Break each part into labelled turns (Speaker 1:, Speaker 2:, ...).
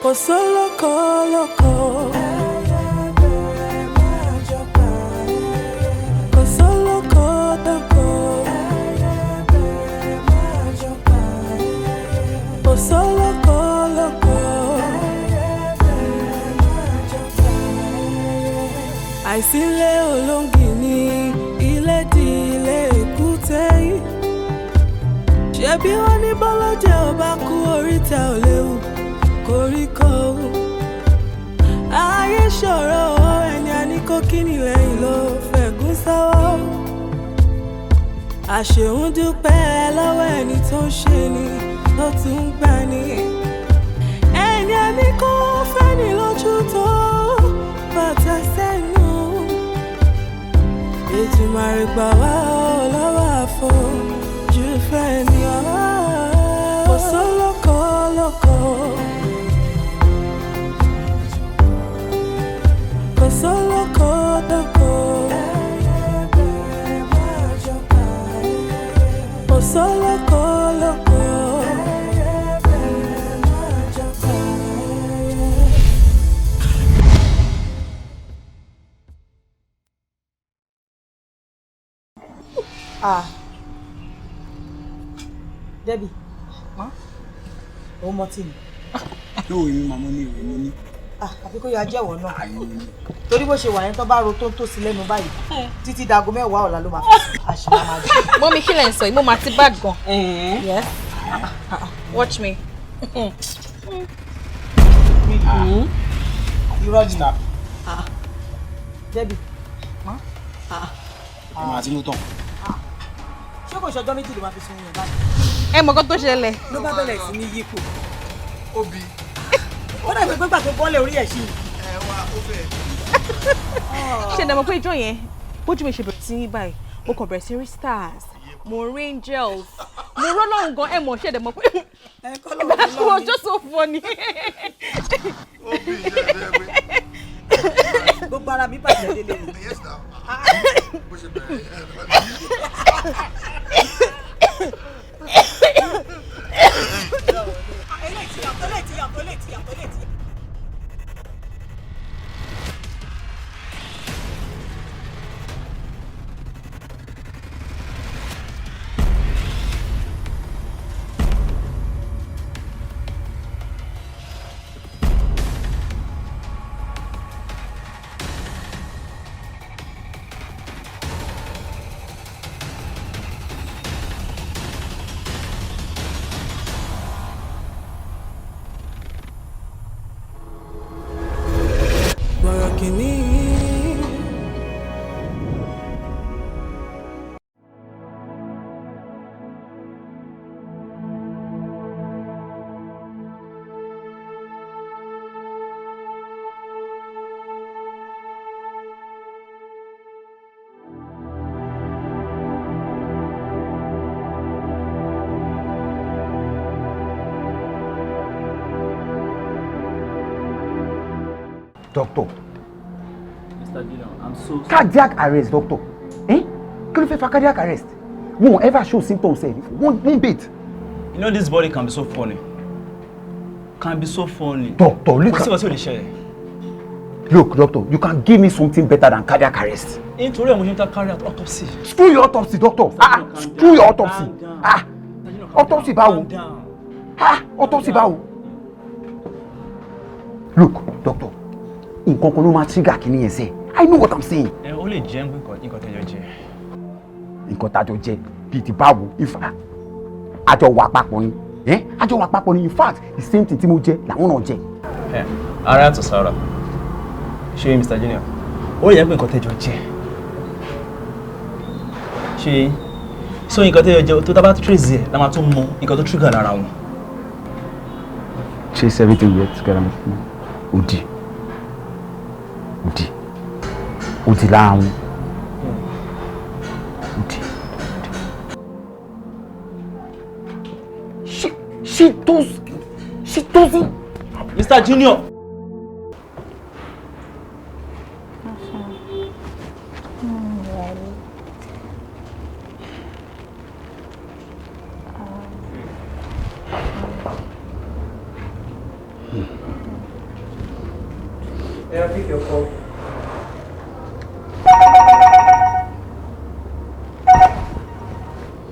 Speaker 1: Kosoko loko. Kosoko loko. Kosoko loko. Àìsílẹ̀ olóngìní ilé di ilé èkúté yìí. Ṣebí wọ́n ní bọ́lọ́jẹ́ ò bá kú oríta ò léwu koríko. Ayé ṣòro ẹni a ní kó kíni lẹ́yìn ló fẹ̀gún sọ́wọ́. Àṣehùn dúpẹ́ lọ́wọ́ ẹni tó ń ṣe ni tó tún ń gbà ní. Ẹni a ní kó fẹ́ ní lójú tó bàtà sẹ́nu. Ètùmàrè gbà wá lọ́wọ́ àfojú fẹ́ ni ọ́. Kosoko loko. Kosoko loko. Kosoko loko.
Speaker 2: Debbie. Ó mọ tí ni.
Speaker 3: No, you mama ni we ni.
Speaker 2: Àfi kó yá jẹ́wọ́ náà. Torí bó ṣe wà yẹn tó bá ro tó sí lẹ́nu báyìí. Títí dago 10 ọ̀la ló máa fi àṣìmá máa jẹ.
Speaker 4: Mommy kí lẹ ń sọ yìí, mo máa ti bad gan. Yes. Watch me.
Speaker 2: Irọ́ ni. Debbie.
Speaker 3: Ma ti mo ton.
Speaker 2: Ṣé kò ṣọjọ́ méjì ló máa fi sun yẹn báyìí?
Speaker 4: Ẹ mọ̀ kan tó ṣẹlẹ̀.
Speaker 2: Ló bá bẹ̀rẹ̀ sí ní yípo. Obi. Ó dàbí pé gbàgbé bọ́ọ̀lù orí ẹ̀ sí.
Speaker 3: Wá ó fẹ́.
Speaker 4: Ṣé ẹ mọ̀ pé ìjọ yẹn bójú mi ṣe bẹ̀rẹ̀ sí ní báyìí mo kàn bẹ̀rẹ̀ sí rí stars mo rí angels mo rọ́lọ́run gan ẹ mọ̀ ṣé ẹ mọ̀ pé that was just so funny.
Speaker 3: Obi je
Speaker 2: Gbogbo ara mi bàjẹ́ délé ni.
Speaker 3: Yes now. Bó ṣe bẹ̀rẹ̀.
Speaker 1: Borokini.
Speaker 5: Doctor.
Speaker 6: Mr. Dino, I'm so sorry.
Speaker 5: Cardiac arrest, doctor. Eh? Can you for cardiac arrest? Won't ever show symptoms, say one bit.
Speaker 6: You know this body can be so funny. Can be so funny.
Speaker 5: Doctor, look. Look, doctor, you can give me something better than cardiac arrest.
Speaker 6: Nítorí I'm going to carry out autopsy.
Speaker 5: Screw your autopsy, doctor. Screw your autopsy. Autopsy báwo. Autopsy báwo. Look, doctor. Nǹkan kan ló máa trigger kíní yẹn ṣe. I know what I'm saying.
Speaker 6: Ó lè jẹ́ nǹkan tẹ́jọ jẹ.
Speaker 5: Nǹkan tájọ jẹ bíi ti báwo. Àjọ wà papọ̀ ni. Àjọ wà papọ̀ ni. In fact, the same thing tí mo jẹ làwọn náà jẹ.
Speaker 6: Ara tó sára. Ṣé Mr. Junior? Ó yẹ pé nǹkan tẹ́jọ jẹ. Ṣé so nǹkan tẹ́jọ jẹ tó tábà trace ẹ̀ la máa tún mọ nǹkan tó trigger lára wọn.
Speaker 5: Trace everything we had together. Odi lára wọn. She doesn't.
Speaker 6: Mr. Junior. I pick your call?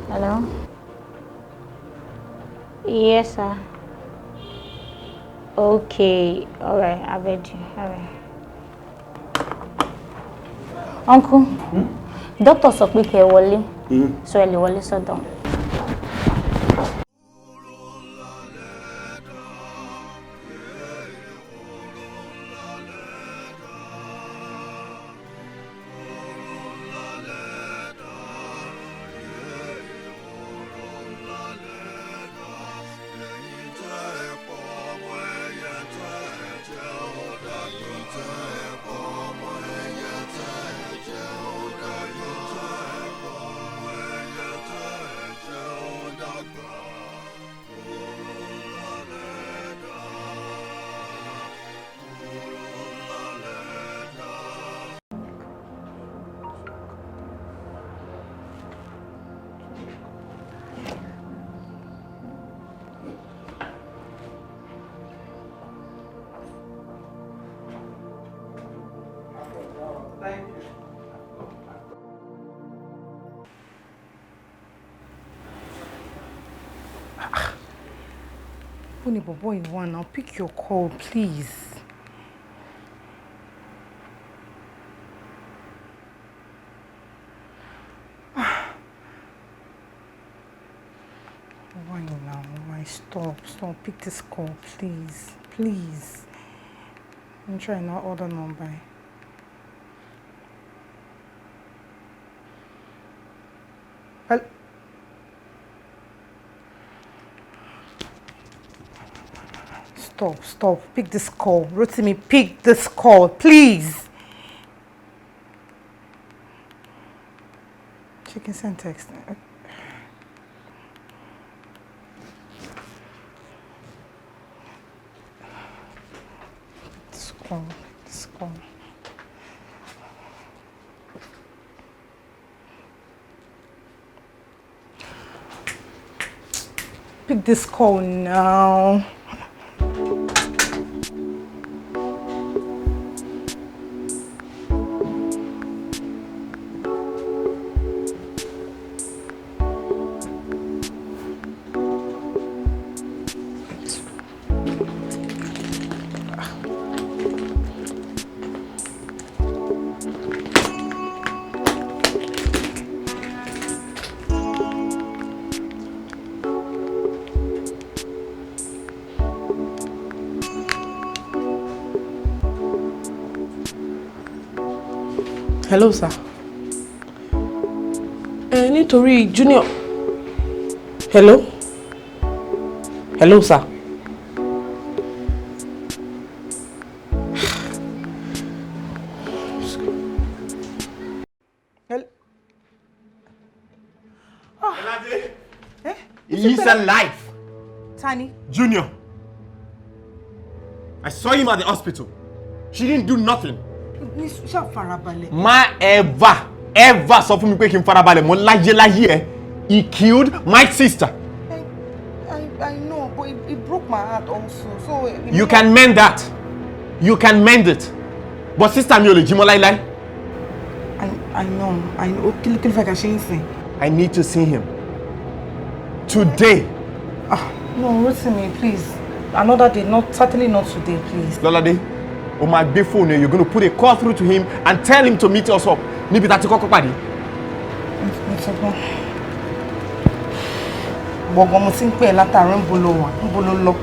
Speaker 7: Hello? Yes, sir. Okay, alright, I read you. Alright. Uncle, doctor sọ pé kẹ́ wọlé. So ẹ lè wọlé sọ́dọ̀.
Speaker 2: Funny boy, one. I'll pick your call, please. Why now? Why stop? Pick this call, please. Please. I'm trying not order number. Stop. Pick this call. Rotimi, pick this call, please. She can send text. This call. Pick this call now.
Speaker 8: Hello, sir. Nítorí Junior. Hello, sir.
Speaker 5: He's alive.
Speaker 2: Tani.
Speaker 5: Junior. I saw him at the hospital. She didn't do nothing. Ma ever sọ fún mi pé kí n farabalẹ̀ mọ́ láyé ẹ. He killed my sister.
Speaker 2: I know, but it broke my heart also. So
Speaker 5: you can mend that. You can mend it. But sister mi ò lè jí mọ́ láíláí.
Speaker 2: I know. Kí ló fẹ́ ká ṣe ń sìn?
Speaker 5: I need to see him. Today.
Speaker 2: No, Rotimi, please. Another day, certainly not today, please.
Speaker 5: Lolade, on my big phone, you're going to put a call through to him and tell him to meet us up. Níbi tá ti kọ́kọ́ pàdé.
Speaker 2: Bọ̀gọ̀ mo ti ń pè látàrí ń bolo lọ.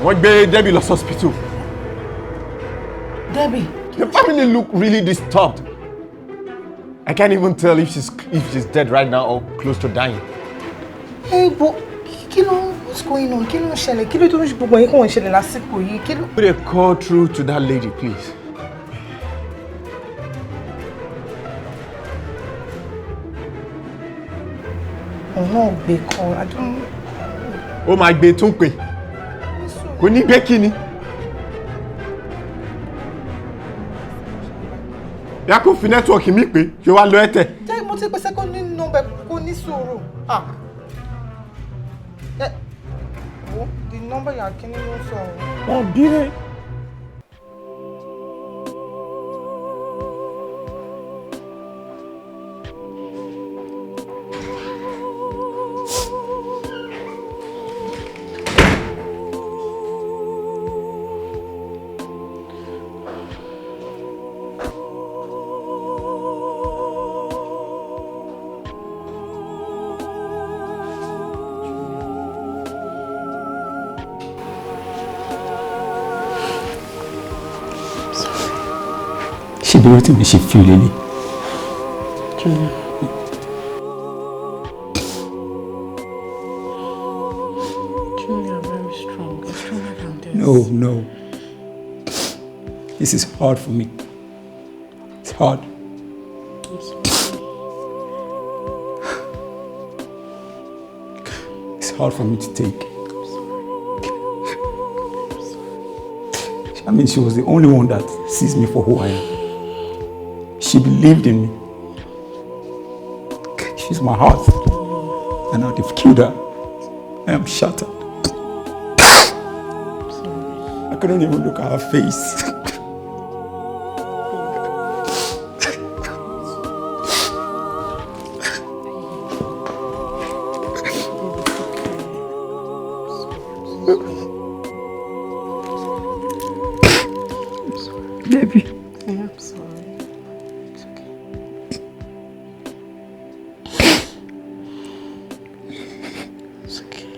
Speaker 5: Wọ́n gbé Debbie lọ hospital.
Speaker 2: Debbie?
Speaker 5: The family look really disturbed. I can't even tell if she's dead right now or close to dying.
Speaker 2: Hey, but what's going on? Kí ló ń ṣẹlẹ̀? Kí ló tó ń ṣe gbogbo yín kó ń ṣẹlẹ̀ lásìkò yìí?
Speaker 5: Put a call through to that lady, please.
Speaker 2: Oh no, gbé call. I don't.
Speaker 5: Ó máa gbé tún pè. Kò ní gbé kíni. Ya kò fi network mi pé, ṣé wá lọ ẹ̀tẹ̀.
Speaker 2: Jẹ́ mo ti pèsè kó ní number kó ní sùúrù. The number you are getting also.
Speaker 5: Oh, Bire. Ṣé bí Rotimi ṣe fi lélẹ̀?
Speaker 8: Junior. Junior, very strong. You're stronger than this.
Speaker 5: No. This is hard for me. It's hard.
Speaker 8: I'm sorry.
Speaker 5: It's hard for me to take. I mean, she was the only one that sees me for who I am. She believed in me. She's my heart. And now they've killed her. I am shattered. I couldn't even look at her face. Baby.
Speaker 8: I'm sorry. It's okay. It's okay.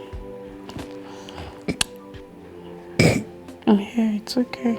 Speaker 8: I'm here. It's okay.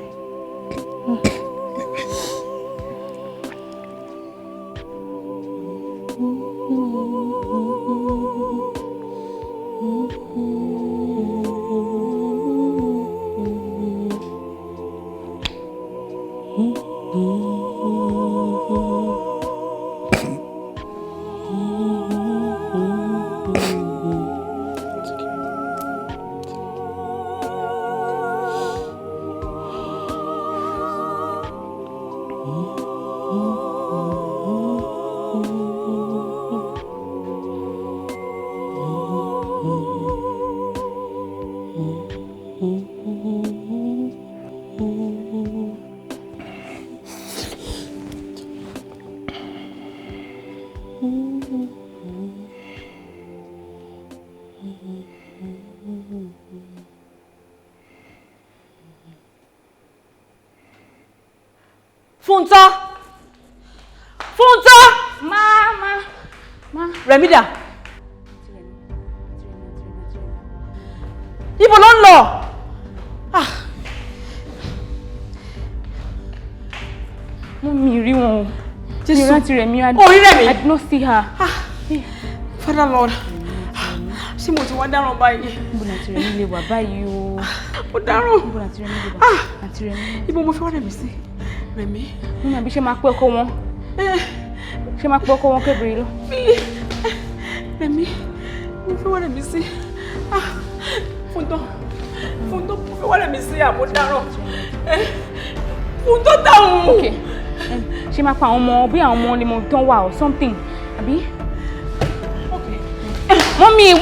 Speaker 4: Funta! Ma. Remida. Ibo ló ń lọ?
Speaker 7: Mommy, rí wọn.
Speaker 4: Jésù.
Speaker 7: Ìrántí Rẹ̀mí.
Speaker 4: Oh, Rẹ̀mí.
Speaker 7: I did not see her.
Speaker 4: Father Lord. Ṣé mo ti wá dáràn báyìí?
Speaker 7: Ibo ni àǹtí Rẹ̀mí lè wà báyìí o?
Speaker 4: Mo dáràn.
Speaker 7: Ibo ni àǹtí Rẹ̀mí lè wà? Àǹtí Rẹ̀mí.
Speaker 4: Ibo mo fẹ́ wá Rẹ̀mí sí? Rẹ̀mí.
Speaker 7: Mommy, àbí ṣé máa pé ọkọ wọn? Ṣé máa pé ọkọ wọn kébìrì lọ?
Speaker 4: Rẹ̀mí, mo fẹ́ wá Rẹ̀mí sí. Funta, mo fẹ́ wá Rẹ̀mí sí àmọ́ dáràn. Funta dáhùn.
Speaker 7: Okay. Ṣé máa pa àwọn ọmọ bí àwọn ọmọ ni mo tán wà or something? Àbí?
Speaker 4: Okay.
Speaker 7: Mommy.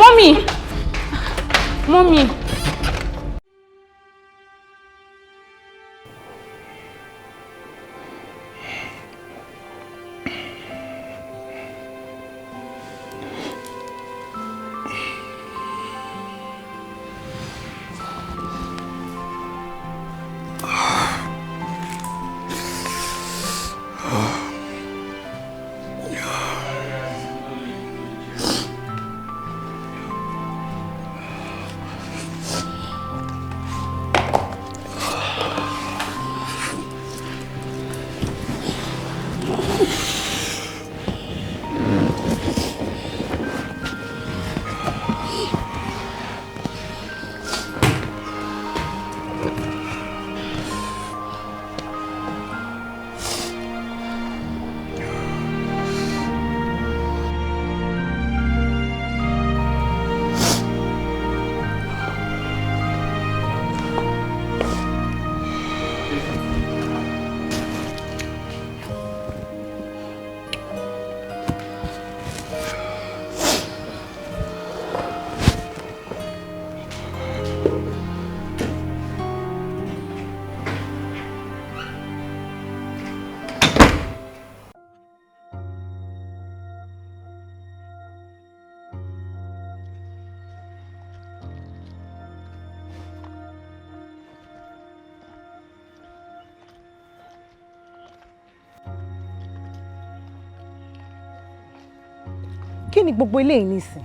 Speaker 2: Kí ni gbogbo eléyìí nísìn?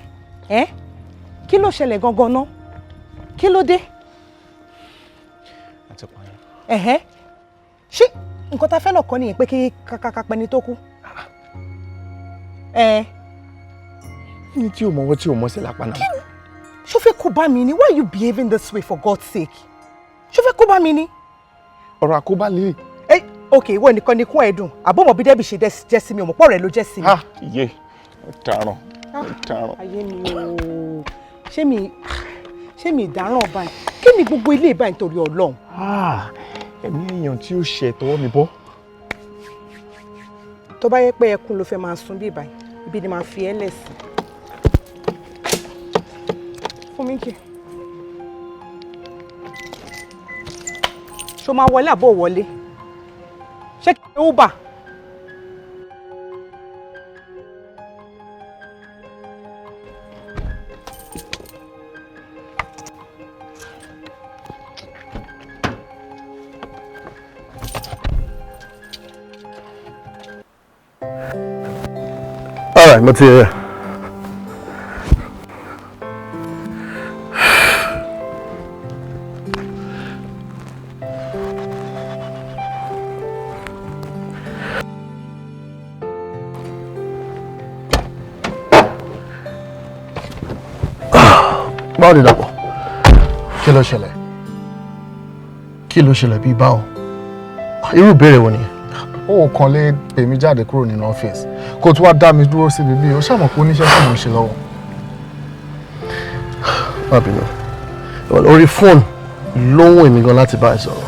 Speaker 2: Kí ló ṣẹlẹ̀ gangan ná? Kí ló dé?
Speaker 6: Àti pààyàn.
Speaker 2: Ṣé nǹkan tá fẹ́ náà kọ́ nìyẹn pé kí kàkàkà ni tó kú.
Speaker 9: Ní tí o mọ̀ wọ́n tí o mọ̀ sí lápá náà.
Speaker 2: Ṣó fẹ́ kó bá mi ni? Why are you behaving this way for God's sake? Ṣó fẹ́ kó bá mi ni?
Speaker 9: Ọ̀rọ̀ àkóbá lè.
Speaker 2: Okay, ìwọ nìkan ni kún ẹ̀dùn. Àbọ̀mọ̀ bí Dẹ́bì ṣe jẹ́ sí mi, ọmọpọ̀ rẹ̀ ló jẹ́ sí mi.
Speaker 9: Iye, ọ̀daràn.
Speaker 2: Ayé mi o. Ṣé mi ìdáràn báyìí? Kí ni gbogbo ilé ìbáyìí nítorí Ọlọ́run?
Speaker 9: Ẹ̀mí èèyàn tí ó ṣe tọwọ́ mi bọ́.
Speaker 2: Tó bá yẹ pé ẹkún ló fẹ́ máa sun bí ìbáyìí, ibi ni máa fi ẹ́ lẹ̀ sí. Fún mi kì. Ṣó máa wọlé àbó wọlé? Ṣé kí ni Uber?
Speaker 9: All right, mo ti rí. Báwo ni Dàpọ̀? Kí ló ṣẹlẹ̀? Kí ló ṣẹlẹ̀ bí báwo? Irú ìbéèrè wo nìyẹn?
Speaker 10: Ó kàn lè pè mí jáde kúrò nínú ọ́fíìsì kó tó wá dá mi dúró síbi bí ó ṣàmọ̀ pé oníṣẹ́ tí mò ń ṣe lọ́wọ́.
Speaker 9: Má bínú. Orí fóònù ló ń wò mí gan láti bá ẹ sọ̀rọ̀.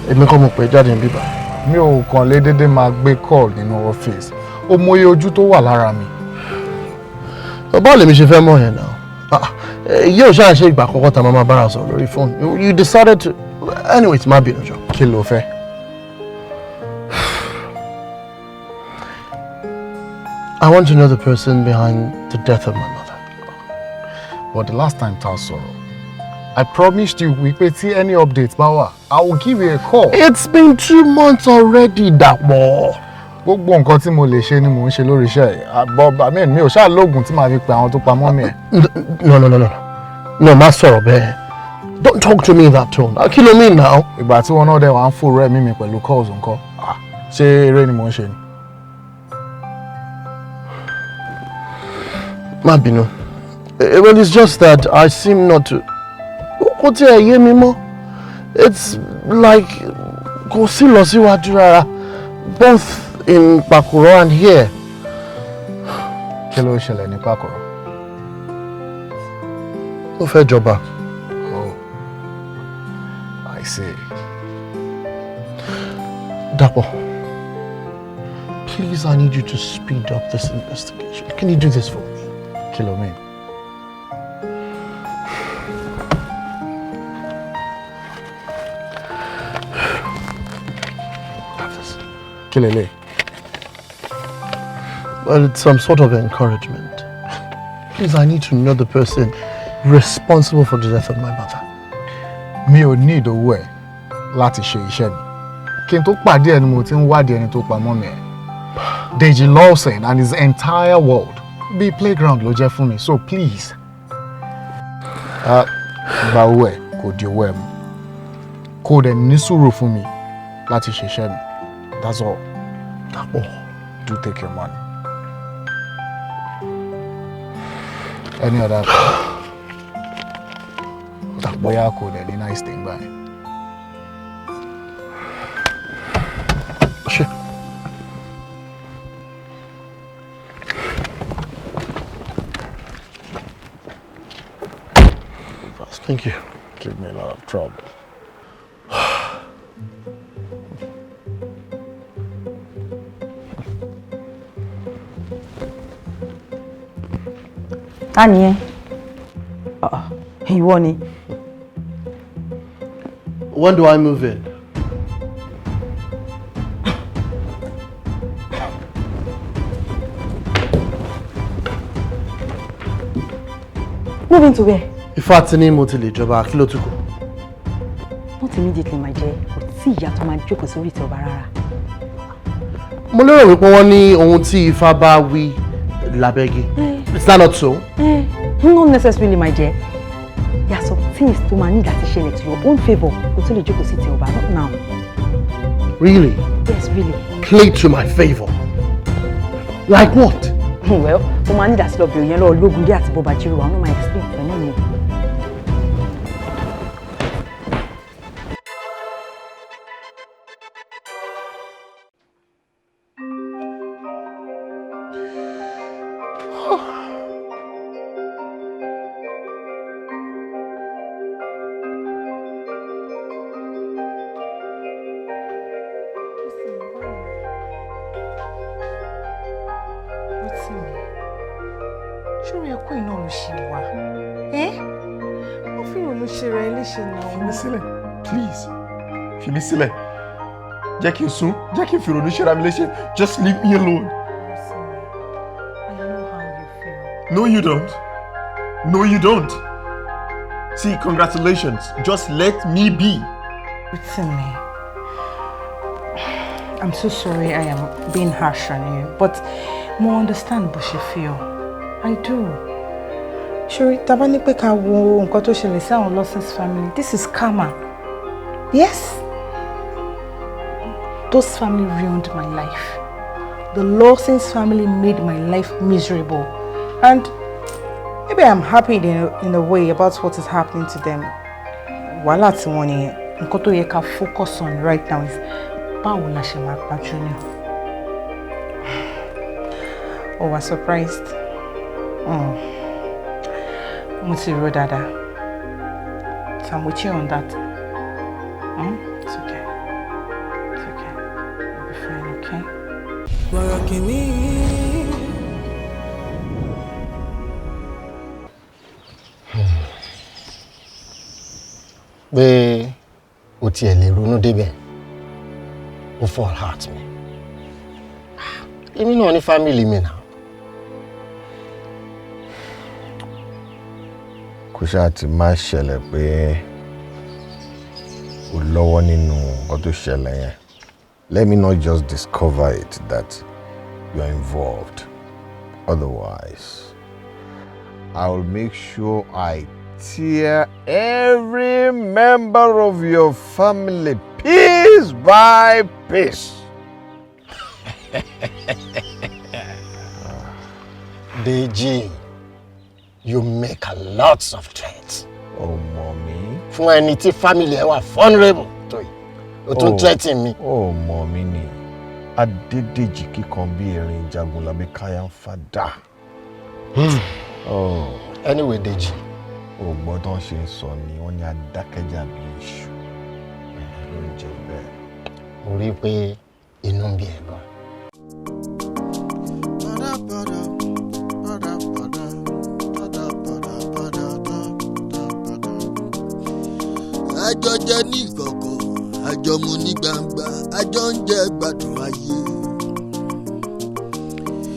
Speaker 9: Èmi kọ́ mo pè jáde níbí báyìí.
Speaker 10: Mi ò kàn lè dédé máa gbé call nínú ọ́fíìsì. Ó mọyé ojú tó wà lára mi.
Speaker 9: Báwo lèmi ṣe fẹ́ mọ̀ yẹn náà? Yóò ṣáà ṣe ìgbà àkọ́kọ́ tá a máa bára sọ̀rọ̀ lórí fóònù. You decided to... Anyway, má bínú jọ.
Speaker 10: Kí ló fẹ́?
Speaker 9: I want to know the person behind the death of my mother.
Speaker 10: But the last time ta sọ̀rọ̀, I promised you wípé tí any update bá wà, I will give you a call.
Speaker 9: It's been 2 months already, Dàpọ̀.
Speaker 10: Gbogbo nǹkan tí mo lè ṣe ni mò ń ṣe lórí iṣẹ́ yìí. Mi ò ṣáà lóògùn tí màá fi pe àwọn tó pa mọ́mì ẹ̀.
Speaker 9: No, má sọ̀rọ̀ bẹ́ẹ̀. Don't talk to me in that tone. Kí ló mean now?
Speaker 10: Ìgbà tí wọn náà dẹ̀ wá ń fòrò ẹ̀mí mi pẹ̀lú calls nǹkan. Ṣé eré ni mò ń ṣe ni?
Speaker 9: Má bínú. Well, it's just that I seem not to... Kò tí ẹ yé mi mọ́. It's like kò sí lọ síwájú rárá. Both in Pakuro and here.
Speaker 10: Kí ló ṣẹlẹ̀ ní Pakuro?
Speaker 9: Ó fẹ́ jọba.
Speaker 10: Oh, I see.
Speaker 9: Dàpọ̀, please, I need you to speed up this investigation. Can you do this for me?
Speaker 10: Kí ló mean? Kí lélẹ̀?
Speaker 9: Well, it's some sort of encouragement. Please, I need to know the person responsible for the death of my mother.
Speaker 10: Mi ò ní ìdòwú ẹ̀ láti ṣe iṣẹ́ mi. Kí n tó pàdé ẹni mo ti ń wádìí ẹni tó pa mọ́mì ẹ̀. Deji Lawson and his entire world bí playground ló jẹ́ fún mi, so please. Gba owó ẹ̀ kò di owó ẹ̀ mu. Kò dẹ̀ ní sùúrù fún mi láti ṣe iṣẹ́ mi. That's all.
Speaker 9: Dàpọ̀,
Speaker 10: do take your money. Any other? Bóyá kò dẹ̀ ní nice thing báyìí.
Speaker 9: Ṣé. Thank you.
Speaker 10: Give me a lot of trouble.
Speaker 11: Ta ni ẹ? Ìwọ ni.
Speaker 9: When do I move in?
Speaker 11: Move into where?
Speaker 9: Ifá ti ní mo ti lè jọba, kí ló tún kù?
Speaker 11: Not immediately, my Jaye. Kò sí ìyá tó máa jókòó sórí ìtẹ́ ọba rárá.
Speaker 9: Mo lérò wípé wọ́n ní ohun tí Ifá bá wí lábẹ́gi. Is that not so?
Speaker 11: Not necessarily, my Jaye. There are some things tó máa ní láti ṣẹlẹ̀ to your own favour kó tó lè jókòó sí ìtẹ́ ọba, not now.
Speaker 9: Really?
Speaker 7: Yes, really.
Speaker 9: Play to my favor. Like what?
Speaker 11: Well, mo máa ní ìdásí lọ bèrè yẹn lọ Ológun dé àti Bọ́ba Jírò, àwọn máa explain fún náà ni.
Speaker 9: Please. Fimi sílẹ̀. Jẹ́ kí n sùn. Jẹ́ kí n fi ìrònú ṣera mi léṣe. Just leave me alone.
Speaker 7: I know how you feel.
Speaker 9: No, you don't. No, you don't. See, congratulations. Just let me be.
Speaker 2: Rotimi, I'm so sorry I am being harsh on you, but more understand bó ṣe feel. I do. Sure, taba ní pé ká wo nǹkan tó ṣẹlẹ̀ sí àwọn Lawson's family. This is karma. Yes. Those family ruined my life. The Lawson's family made my life miserable. And maybe I'm happy in a way about what is happening to them. Wàhálà tí wọ́n nìyẹn. Nǹkan tó yẹ ká focus on right now is báwo la ṣe máa pa Junior. Oh, we're surprised. Mo ti rò dáadáa. So I'm with you on that. It's okay. It's okay. You'll be fine, okay?
Speaker 1: Borokini.
Speaker 9: Pé o tiẹ̀ lè ronú débẹ̀, o fall heart mi. Èmi náà ní family mi náà. Kò ṣáà ti máa ṣẹlẹ̀ pé o lọ́wọ́ nínú nǹkan tó ṣẹlẹ̀ yẹn. Let me not just discover it that you are involved. Otherwise, I will make sure I tear every member of your family piece by piece. Deji, you make a lot of threats. Oh, mommy. Fún ẹni tí family ẹ wà vulnerable tó yìí. O tún threaten me. Oh, mommy ni. Adedemeji kíkan bí erin jagun lábẹ́ káyà fada. Oh. Anyway, Deji. O gbọ́dọ̀ ṣe ń sọ ni wọ́n ní adákẹ́jà bí iṣu. Ló ń jẹ bẹ́ẹ̀. Mo rí pé inú ń bí ẹ gan.
Speaker 12: Àjọ jẹ ní ìkọ̀kọ̀, àjọ mu ní gbangba, àjọ ń jẹ gbádùn ayé.